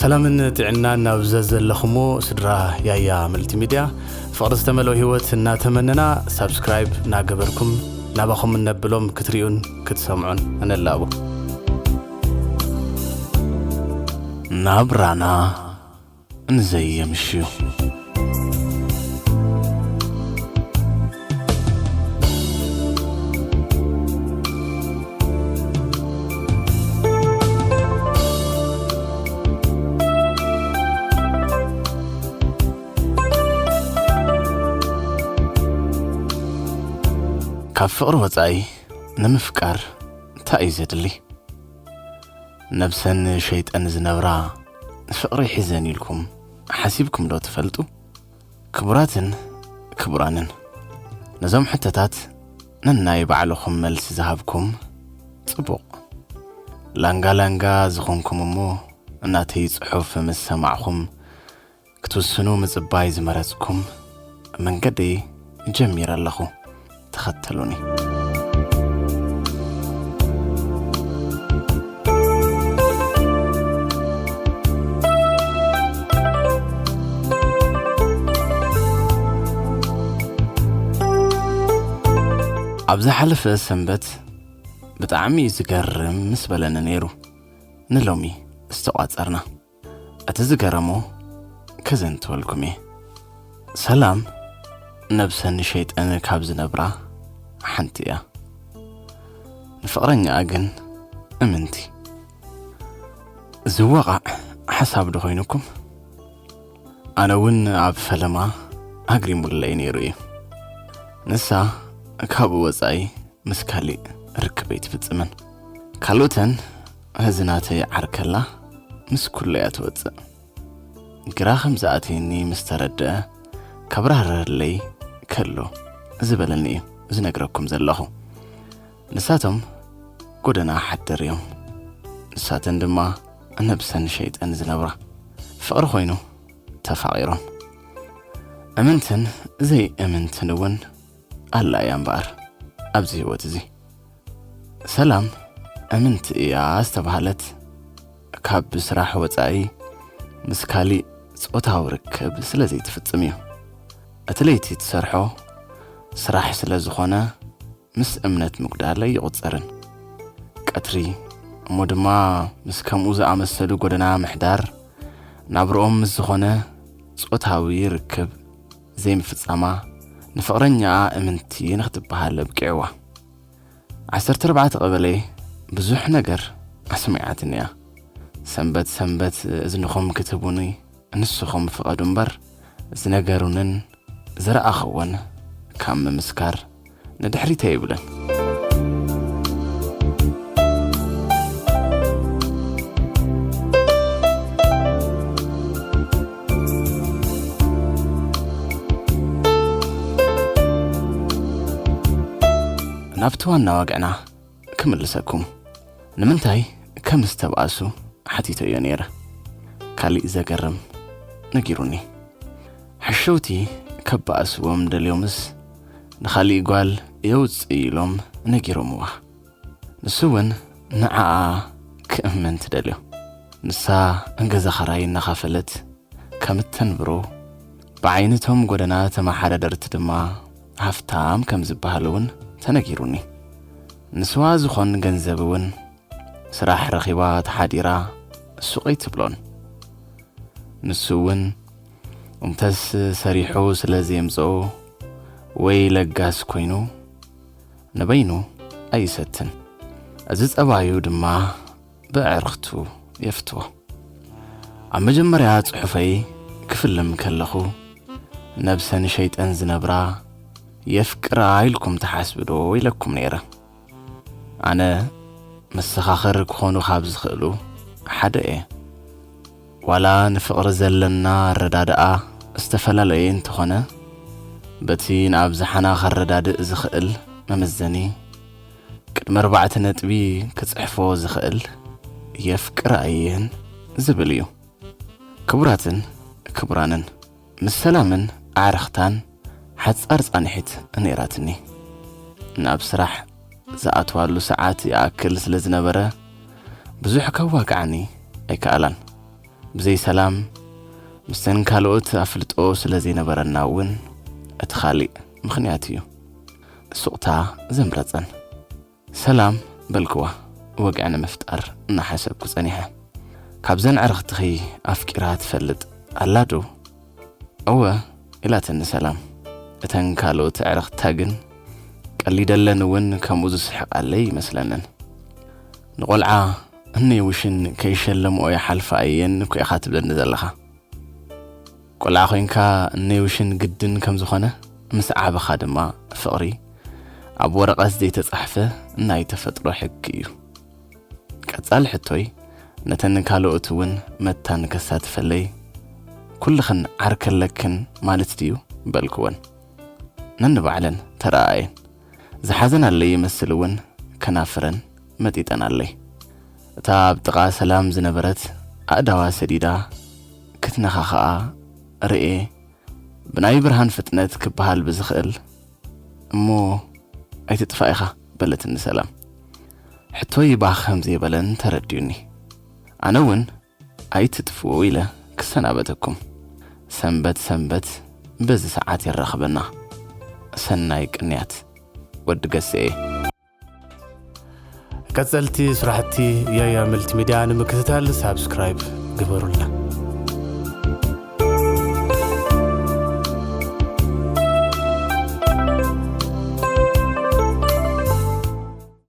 ሰላምን ጥዕናን ናብ ዘዘለኹሞ ስድራ ያያ መልቲ ሚድያ፣ ፍቕሪ ዝተመልኦ ህይወት እናተመነና፣ ሳብስክራይብ እናገበርኩም ናባኹም እነብሎም ክትሪኡን ክትሰምዑን እነላቦ። ናብራና ንዘየምሽዩ። ካብ ፍቕሪ ወጻኢ ንምፍቃር እንታይ እዩ ዘድሊ? ነብሰን ሸይጠን ዝነብራ ፍቕሪ ሒዘን ኢልኩም ሓሲብኩም ዶ ትፈልጡ? ክቡራትን ክቡራንን፣ ነዞም ሕቶታት ነናይ ባዕልኹም መልሲ ዝሃብኩም ጽቡቕ። ላንጋ ላንጋ ዝኾንኩም እሞ ናተይ ጽሑፍ ምስ ሰማዕኹም ክትውስኑ ምጽባይ ዝመረጽኩም፣ መንገደይ ጀሚረ ኣለኹ። ተኸተሉኒ። ኣብ ዝሓለፈ ሰንበት ብጣዕሚ እዩ ዝገርም ምስ በለኒ ነይሩ። ንሎሚ ዝተቋጸርና። እቲ ዝገረሞ ከዘንትወልኩም እየ። ሰላም ነብሰን ሸይጠን ካብ ዝነብራ ሓንቲ እያ። ንፍቕረኛኣ ግን እምንቲ። ዝወቓዕ ሓሳብ ዶ ኮይኑኩም? ኣነ እውን ኣብ ፈለማ ኣግሪሙለይ ነይሩ እዩ። ንሳ ካብኡ ወጻኢ ምስ ካሊእ ርክብ ኣይትፍጽምን። ካልኦተን እዚ ናተይ ዓርከላ ምስ ኩሉ እያ ትወጽእ። ግራ ከም ዝኣተየኒ ምስ ተረድአ፣ ከብራህረለይ ከሎ ዝበለኒ እዩ ዝነግረኩም ዘለኹ። ንሳቶም ጎደና ሓደር እዮም። ንሳተን ድማ ነብሰን ሸይጠን ዝነብራ። ፍቕሪ ኮይኑ ተፋቒሮም። እምንትን ዘይእምንትን እውን ኣላ እያ እምበኣር ኣብዚ ህይወት እዚ። ሰላም እምንቲ እያ ዝተባህለት ካብ ስራሕ ወጻኢ ምስ ካሊእ ጾታዊ ርክብ ስለ ዘይትፍጽም እዩ። እቲ ለይቲ ትሰርሖ ስራሕ ስለ ዝኾነ ምስ እምነት ምጉዳል ኣይቑጸርን። ቀትሪ እሞ ድማ ምስ ከምኡ ዝኣመሰሉ ጎደና ምሕዳር ናብርኦም ምስ ዝኾነ ጾታዊ ርክብ ዘይምፍጻማ ንፍቕረኛኣ እምንቲ ንኽትበሃል ኣብቂዕዋ። ዓሰርተ ኣርባዕተ ቀበሌ ብዙሕ ነገር ኣስሚዓትኒ እያ። ሰንበት ሰንበት እዝንኹም ክትህቡኒ ንስኹም ፍቐዱ እምበር፣ ዝነገሩንን ዝረኣኽዎን ካብ ምምስካር ንድሕሪት ኣይብልን። ናብቲ ዋና ዋግዕና ክምልሰኩም። ንምንታይ ከም ዝተባእሱ ሓቲተዮ ነይረ። ካሊእ ዘገርም ነጊሩኒ። ሓሸውቲ ከባእስዎም ደልዮምስ ንኻሊእ ጓል የውጽእ ኢሎም ነጊሮምዋ። ንሱ እውን ንዓኣ ክእመን ትደልዮ። ንሳ ገዛ ኸራይ እናኻፈለት ከም እተንብሮ፣ ብዓይነቶም ጎደና ተመሓዳደርቲ ድማ ሃፍታም ከም ዝበሃል እውን ተነጊሩኒ። ንስዋ ዝኾን ገንዘብ እውን ስራሕ ረኺባ ተሓዲራ ሱቕ ኣይትብሎን። ንሱ እውን እንተስ ሰሪሑ ስለ ዘየምጽኦ ወይ ለጋስ ኮይኑ ንበይኑ ኣይሰትን። እዚ ጸባዩ ድማ ብዕርኽቱ የፍትዎ። ኣብ መጀመርያ ጽሑፈይ ክፍልም ከለኹ፣ ነብሰን ሸይጠን ዝነብራ የፍቅራ ኢልኩም ትሓስቡ ዶ ኢለኩም ነይረ። ኣነ መሰኻኽር ክኾኑ ካብ ዝኽእሉ ሓደ እየ። ዋላ ንፍቕሪ ዘለና ኣረዳድኣ ዝተፈላለየ እንተኾነ፣ በቲ ንኣብዝሓና ከረዳድእ ዝኽእል መመዘኒ፣ ቅድሚ ኣርባዕተ ነጥቢ ክጽሕፎ ዝኽእል የፍቅራ እየን ዝብል እዩ። ክቡራትን ክቡራንን፣ ምስ ሰላምን ኣዕርኽታን ሓጻር ጻንሒት ነይራትኒ። ናብ ስራሕ ዝኣትዋሉ ሰዓት ይኣክል ስለ ዝነበረ፣ ብዙሕ ከዋግዓኒ ኣይከኣላን። ብዘይ ሰላም ምስተን ካልኦት ኣፍልጦ ስለ ዘይነበረና እውን እቲ ካሊእ ምኽንያት እዩ ሱቕታ ዘምረጸን። ሰላም በልክዋ፣ ወግዒ ንምፍጣር እናሓሰብኩ ጸኒሐ። ካብዘን ኣዕርኽትኺ ኣፍቂራ ትፈልጥ ኣላ ዶ? እወ፣ ኢላትኒ ሰላም። እተን ካልኦት ኣዕርኽታ ግን ቀሊደለን እውን ከምኡ ዝስሕቓለይ ይመስለንን። ንቖልዓ እነይ ውሽን ከይሸለምኦ ይሓልፋ እየን እኮ ኢኻ ትብለኒ ዘለኻ። ቆልዓ ኮይንካ እነይ ውሽን ግድን ከም ዝኾነ ምስ ዓበኻ ድማ ፍቕሪ ኣብ ወረቐት ዘይተጻሕፈ ናይ ተፈጥሮ ሕጊ እዩ። ቀጻሊ ሕቶይ ነተን ካልኦት እውን መታን ከሳትፈለይ ኩልኽን ዓርከለክን ማለት ድዩ በልክወን። ነንባዕለን ተረኣየን። ዝሓዘናለይ ይመስል እውን ከናፍረን መጢጠናለይ። እታ ኣብ ጥቓ ሰላም ዝነበረት ኣእዳዋ ሰዲዳ ክትነኻኽኣ ርኤ። ብናይ ብርሃን ፍጥነት ክበሃል ብዝኽእል "እሞ ኣይትጥፋእ ኢኻ?" በለትኒ ሰላም። ሕቶይ ባህ ከም ዘይበለን ተረዲኡኒ። ኣነ እውን "ኣይትጥፍኡ" ኢለ ክሰናበተኩም። ሰንበት ሰንበት በዚ ሰዓት የራኽበና። ሰናይ ቅንያት። ወዲ ገስኤ። ቀጸልቲ ስራሕቲ ያያ መልቲ ሚድያ ንምክትታል ሳብስክራይብ ግበሩልና።